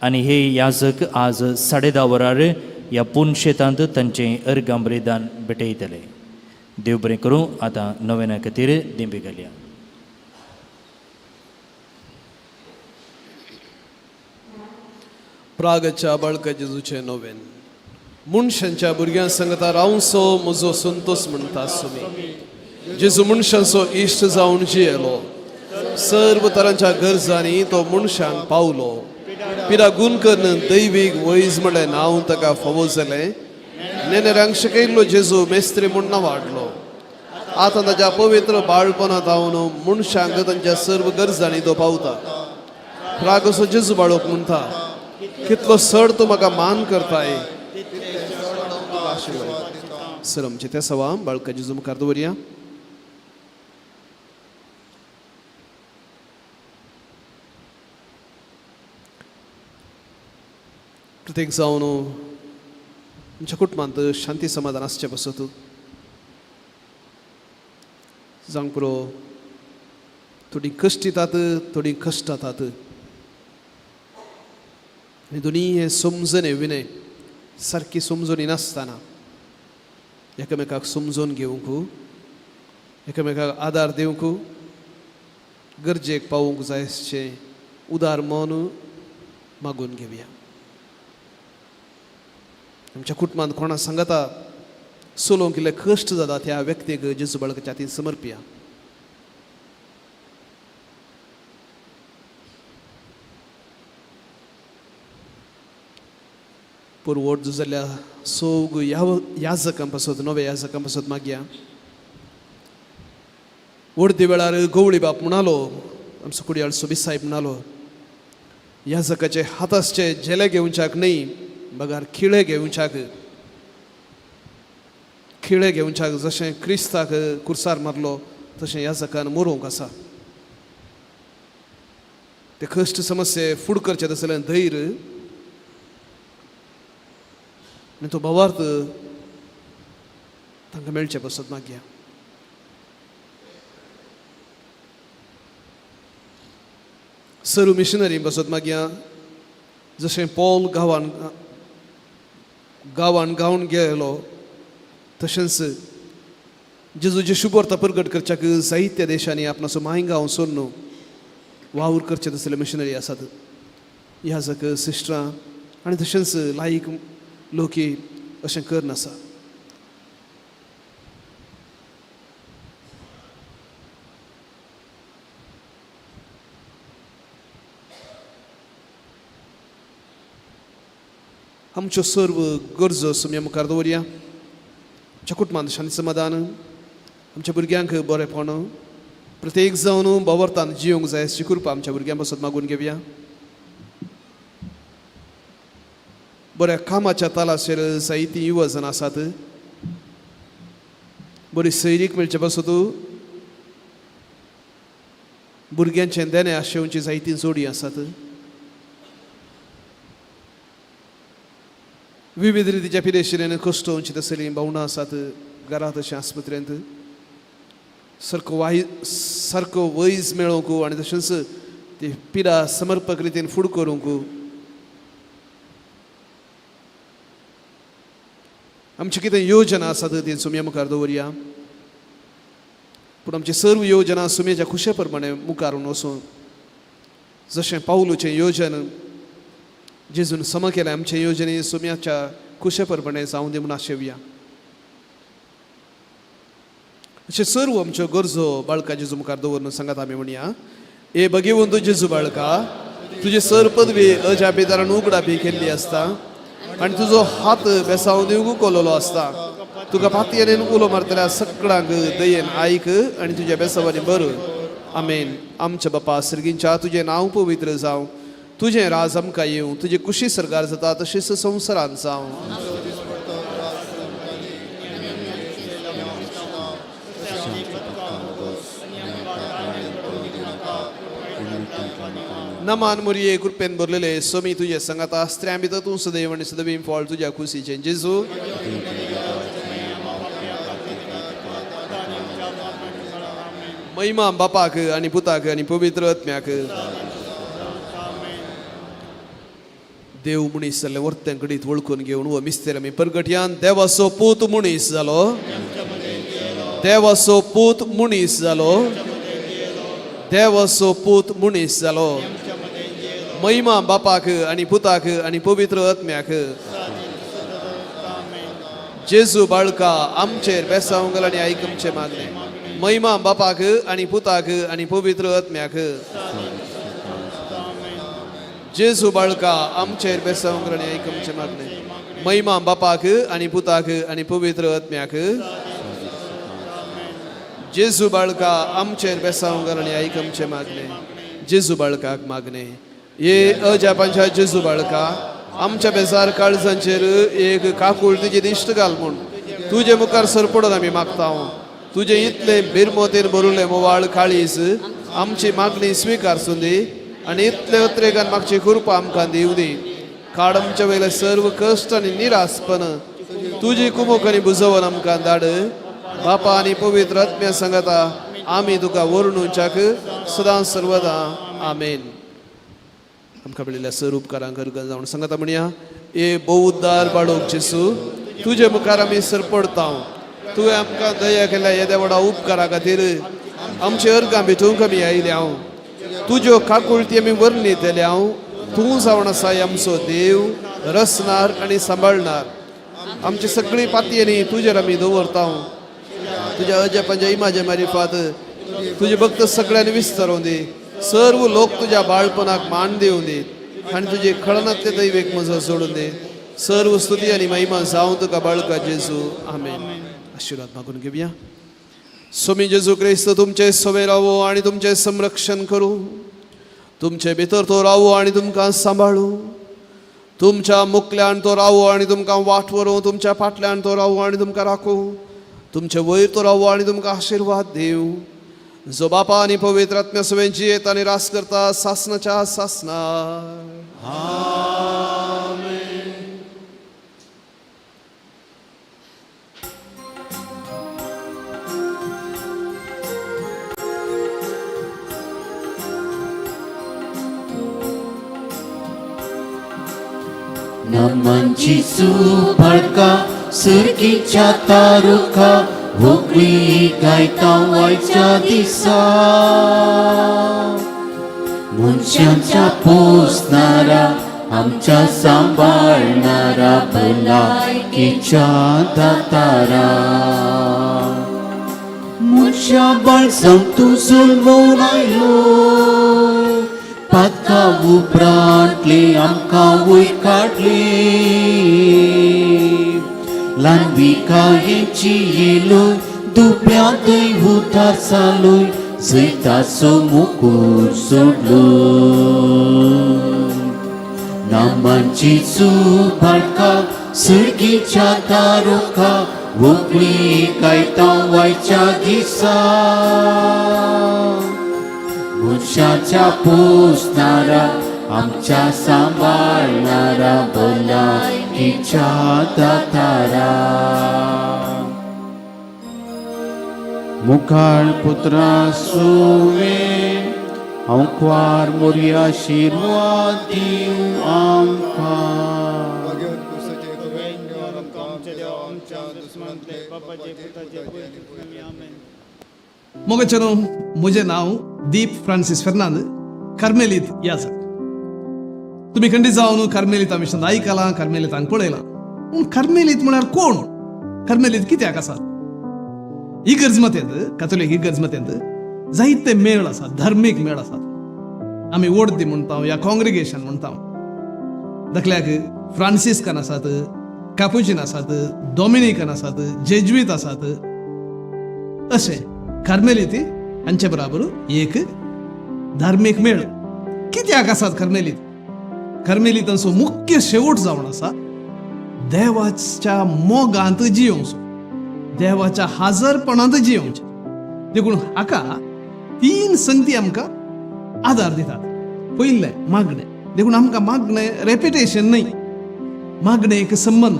आनी हे याजक आज 10:30 वरार ह्या पुनशेतांत तांचें अर्गां बलिदान भेटयतले. देव बरें करूं. आतां नवेना खातीर दिंबी घालया. प्रागच्या बाळका जेजूचें नोवेन. मनशांच्या भुरग्यां सांगता रावसो म्हजो संतोष म्हणटा सुमी. जेजू मनशांचो इश्ट जावन जियेलो. सर्व तरांच्या गरजांनी तो मनशांक पावलो. पिरा गुण करून दैवीक वैज म्हणलें नांव ताका फावो जालें. नेनेरांक शिकयल्लो जेजू मेस्त्री म्हूण नांवाडलो. आतां ताच्या पवित्र बाळपणांत जावन मनशांक तांच्या सर्व गरजांनी तो पावता. प्रागसो जेजू बाळोक म्हणटा, कितलो सड तूं म्हाका मान करताय. सर आमचे त्या सवा बाळका जेजू मुखार दवरया. प्रत्येक जावन आमच्या कुटुंबांत शांती समाधान आसचें पासत जावंक पुरो. थोडीं कश्ट दितात, थोडीं कश्टातात आनी दोनी हें समजणे विनय सारकी समजणी नासतना एकामेकाक समजून घेवंक, एकामेकाक आदार दिवंक, गरजेक पावूंक जाय अशें उदार मन मागून घेवया. आमच्या कुटुंबांत कोणा सांगता चलोवंक इल्ले कश्ट जाता त्या व्यक्तीक जेजू बाळकाच्या हातीन समर्पया. पुरवट जाल्ल्या सोग याजकां पासत, नव्या याजकां पासत मागया. वर्दी वेळार गवळी बाप म्हणालो, आमचो कुडयाळ सोबी साहेब म्हणालो, याजकाचे हातासचे झेले घेवच्याक न्हय बगार खिळे घेवच्याक, खिळे घेवच्याक. जशें क्रिस्ताक कुर्सार मारलो तशें याजकान मरोवंक आसा. ते कश्ट समस्ये फूड करचें तसलें धैर्य आनी तो भावार्थ तांकां मेळचें पसत मागया. सर्व मिशनरी बसत मागया. जशें पॉल गांवान गांवान गावन गेलो तशेंच जेजूचे शुभवार्ता प्रगट करच्याक जायत्या देशांनी आपणाचो मांय गांव सोडून वावर करचे तसले मिशनरी आसात. याजक सिस्टरां आनी तशेंच लायक लोकी अशें करनासा. आमच्यो सर्व गरजो सुम्या मुखार दवरया. आमच्या कुटुंबांत शांती समाधान, आमच्या भुरग्यांक बरेपण, प्रत्येक जावन बवरतान जिवंक जाय अशी कृपा आमच्या भुरग्यां पासत मागून घेवया. बऱ्या कामाच्या तालाचेर जायतीं युवजन आसात. बरी सैरीक मेळचे पासत भुरग्यांचें देणें आशेवची जायतीं जोडी आसात. विविध रितीच्या पिरेशिरेन कश्टोवची तसलीं भावणां आसात घरांत तशें आस्पत्रेंत. सारको वाय सारको वैज मेळोवंक आनी तशेंच ती पिडा समर्पक रितीन फूड करूंक आमची कितें योजना आसात ती सुम्या मुखार दवरया. पूण आमची सर्व योजना सुम्याच्या खुशे प्रमाणे मुखार वचून जशें पावलूचें योजन जेजून सम केलें आमचें योजने सुम्याच्या खुशे प्रमाणे जावं दी म्हूण आशेवया. अशें सर्व आमच्यो गरजो बाळका जेजू मुखार दवरून सांगात आमी म्हणया. ए भगेवंत जेजू बाळका, तुजी सर पदवी अजापेदारान उगडापी केल्ली आसता आनी तुजो हात बेसांव दिवंक कोलोलो आसता. तुका पातयेन उलो मारतल्या सगळ्यांक दयेन आयक आनी तुज्या बेसावानी बरो. आमेन. आमच्या बापा सर्गींच्या, तुजें नांव पवित्र जावं, तुजें राज आमकां येवं, तुजी कुशी सरकार जाता तशीच संवसारांत जावं. नमान मुरये कृपेन भरलेले सोमी तुजे संगाता, स्त्रियां भितर तूं सदैव आनी सदैव फळ तुज्या कुशीचें जेजू. महिमा बापाक आनी पुताक आनी पवित्र आत्म्याक. देव मनीस जाल्ले वर्त्यां कडीत वळखून घेवन हो मिस्तेर आमी परगटयान देवाचो पूत मनीस जालो, देवाचो पूत मनीस जालो, देवाचो पूत मनीस जालो. महिमा बापाक आनी पुताक आनी पवित्र आत्म्याक. जेजू बाळका आमचेर बेसावंक आनी आयक आमचें मागणें. महिमा बापाक आनी पुताक आनी पवित्र आत्म्याक. जेजू बाळका आमचेर बेसावंक आनी आयक आमचें मागणें. महिमा बापाक आनी पुताक आनी पवित्र आत्म्याक. जेजू बाळका आमचेर बेसावंक आनी आयक आमचें मागणें. जेजू बाळकाक मागणें. ये अजापांच्या जेजू बाळका आमच्या बेजार काळजांचेर एक काकुळतीची दिश्ट घाल म्हूण तुजे मुखार सरपडून आमी मागता. तुजे इतले बिरमोतेन भरुल्ले मोवाळ काळीज आमची मागणी स्विकार सुंदी आनी इतले उतरेकान मागची कृपा आमकां दिवदी. काड आमच्या वयले सर्व कश्ट आनी निरासपण तुजी कुमोक आनी बुजोवन आमकां धाड. बापा आनी पवित्र आत्म्या सांगता आमी तुका वर्णुच्याक सदां सर्वदा. आमेन. आमकां मेळिल्ल्या सर उपकारांक अर्गन जावन सांगता म्हणया. ए बहुद्दार बाळोक जेसू तुजे मुखार आमी सरपडता. तुवें आमकां दया केल्या येद्या व्हडा उपकारा खातीर आमचे अर्गां भेटूंक आमी आयल्या. हांव तुज्यो काकुळती आमी वर्णितले. हांव तूं जावन आसा आमचो देव, रचणार आनी सांबाळणार. आमची सगळी पातयेनी तुजेर आमी दवरता. तुज्या अजापांच्या इमाजे मारिफात तुजे भक्त सगळ्यांनी विस्तारून दी. सर्व लोक तुज्या बाळपणाक मान दिवन दी आनी तुजे खळनांतले दैवेक म्हजो सोडून दी. सर्व स्तुती आनी महिमा जावं तुका बाळका जेजू. आमेन. आशिर्वाद मागून घेवया. स्वामी जेजू क्रिस्त तुमचे सवे रावो आनी तुमचें संरक्षण करूं. तुमचे भितर तो रावो आनी तुमकां सांबाळूं. तुमच्या मुखल्यान तो रावो आनी तुमकां वाट व्हरूं. तुमच्या फाटल्यान तो रावो आनी तुमकां राखूं. तुमचे वयर तो रावो आनी तुमकां आशिर्वाद दिवं. जो बापा आनी पवित्र आत्म्या सवें जियेत आनी रास करता सासनाच्या सासना. नमनची बाळका सुर्गीच्या तारुखा व्होकळी गायता वयच्या दिसा. मनशांच्या पोसणारा आमच्या सांबाळणारा भलायकीच्या दातारा. मनशा बाळसांक तूं जल्मून आयलो पातका उपरांतले आमकां वयर काडले. ल्हानविकायेची येलोय दुबळ्यांतय उतार जालोय जैताचो मुकूट सोडलो. नामांची बाळका सुर्गीच्या तारुखा व्होकळी गायता वयच्या दिसा. मनशाच्या पोसणारा आमच्या सांबाळणारा भलायकीच्या दातारा. मुखार पुत्रा सुवे हांव मोरया आशिर्वाद दिवं आमकां. मोगाचेनो, म्हजें नांव दीप फ्रांसीस फेर्नांद, कार्मेलीत याजक. तुमी खंडी जावन कार्मेलिता विशीं आयकलां, कार्मेलितांक पळयलां. पूण कार्मेलीत म्हळ्यार कोण? कार्मेलीत कित्याक आसात? इगर्ज मतेंत, कातोलीक इगर्ज मतेंत जायते मेळ आसात, धार्मीक मेळ आसात. आमी ओडदी म्हणटा या कॉंग्रिगेशन म्हणटा. धाकल्याक फ्रांसिस्कन आसात, कापुचीन आसात, डॉमिनिकन आसात, जेज्वीत आसात. अशें कार्मेलीत हांचे बराबर एक धार्मीक मेळ कित्याक आसात कार्मेलीत? कार्मेलितांचो मुख्य शेवट जावन आसा देवाच्या मोगांत जियोवचो, देवाच्या हाजरपणांत जियोवचें. देखून हाका तीन संगती आमकां आदार दितात. पयलें मागणें. देखून आमकां मागणें रेपिटेशन न्हय, मागणें एक संबंद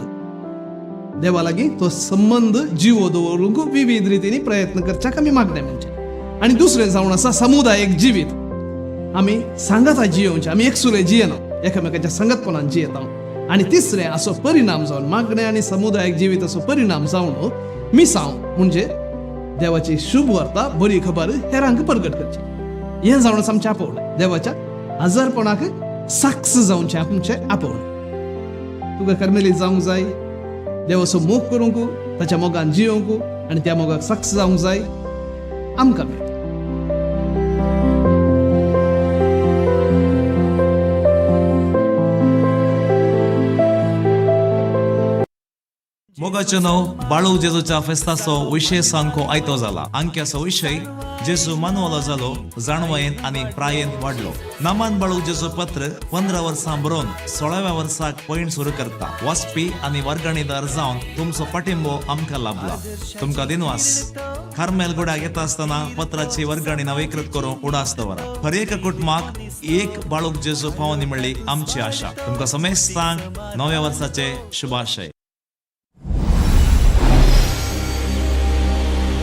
देवा लागीं. तो संबंद जिवो दवरूंक विविध रितींनी प्रयत्न करच्याक आमी मागणें म्हणचें. आनी दुसरें जावन आसा समुदायीक जिवीत. आमी सांगाता जियोवचें, आमी एकसुरे जियेना. एकामेकाच्या संगतपणान जियेता. आनी तिसरें असो परिणाम जावन मागणें आनी समुदायीक जिविताचो परिणाम जावन मिसांव म्हणजे देवाची शुभ वार्ता, बरी खबर हेरांक परगट करची. हें जावन आमचें आपोवणें, देवाच्या हजारपणाक साक्ष जावचें आमचें आपोवणें. तुका कर्मेली जावंक जाय, देवाचो मोग करूंक, ताच्या मोगान जियोवंक आनी त्या मोगाक साक्ष जावंक जाय. आमकां मेळ. मोगाचें नांव बाळू जेजूच्या फेस्ताचो विशय सामको आयतो जाला. अंक्याचो विशय जेजू मानवलो जालो, जाणवयेन आनी प्रायेन वाडलो. नामान बाळू जेजू पत्र 15 वर्सां बरोवन 16व्या वर्साक पयण सुरू करता. वाचपी आनी वर्गणीदार जावन तुमचो पाठिंबो आमकां लाभला, तुमकां दिनवास. कार्मेल गुड्याक येता आसतना पत्राची वर्गणी नवीकृत करून उडास दवरा. हर एका कुटुंबाक एक बाळूक जेजू पावनी म्हणली आमची आशा. तुमकां समेस्तांक नव्या वर्साचे शुभाशय.